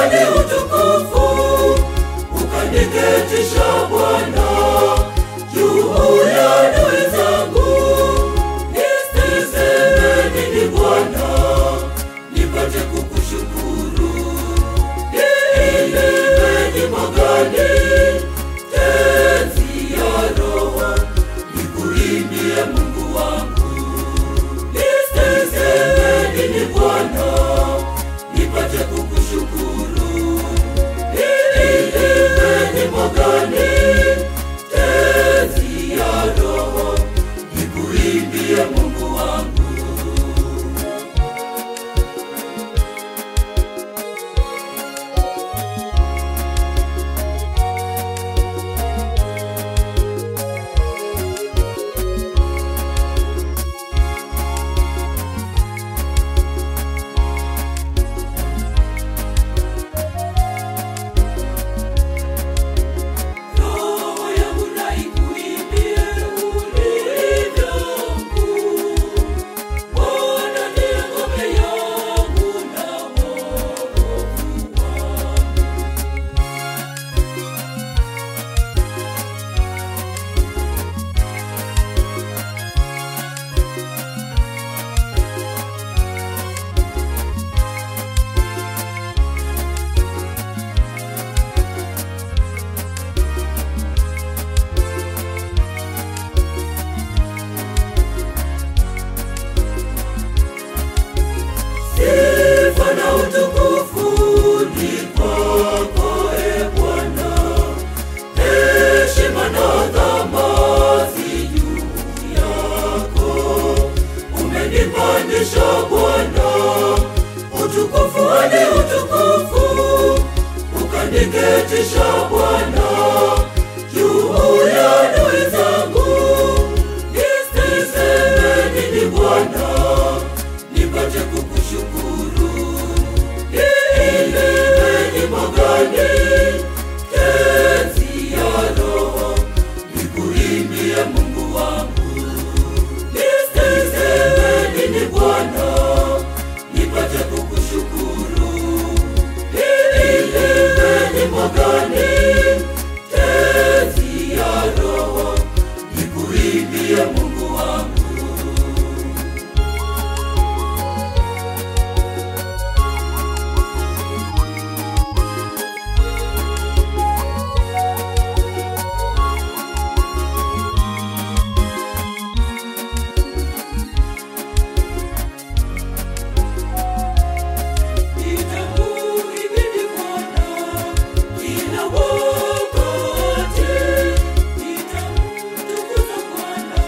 hadi utukufu, ukaniketisha Bwana juu ya adui zangu. Niseme nini Bwana, nipate kukushukuru? Niimbe nyimbo gani? Tenzi ya Roho nikuimbie Mungu wangu. Niseme nini Bwana, nipate kukushukuru? Niimbe nyimbo gani? Tenzi ya Roho nikuimbie Mungu wangu. Roho yangu na ikuimbie ulivyo mkuu. Bwana ndiye ngome yangu na wokovu wangu. Sifa na utukufu ni kwako, e Bwana, heshima na adhama zi juu yako. Umenipandisha Bwana utukufu hadi utukufu, ukaniketisha Bwana juu ya adui zangu. Niseme nini Bwana, nipate kukushukuru? Niimbe nyimbo gani? Tenzi ya Roho nikuimbie Mungu wangu. Niseme nini Bwana, nipate kukushukuru? Niimbe nyimbo gani? Tenzi ya Roho nikuimbie Mungu wangu. Nitakuhimidi Bwana kila wakati, nitamtukuza Bwana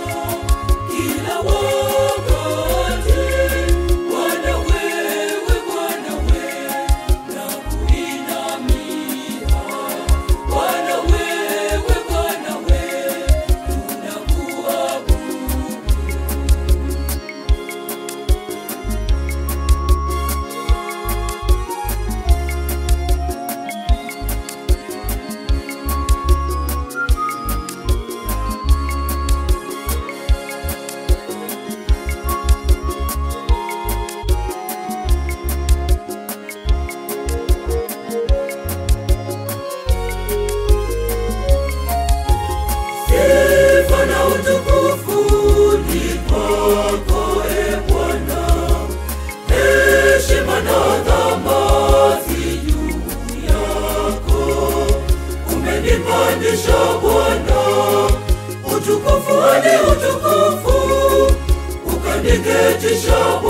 kila wakati. Bwana wewe, Bwana wewe, nakuinamia. Bwana wewe, Bwana wewe, tunakuabudu. Sifa na utukufu ni kwako, e Bwana, heshima na adhama zi juu yako. Umenipandisha Bwana utukufu hadi utukufu, ukaniketisha Bwana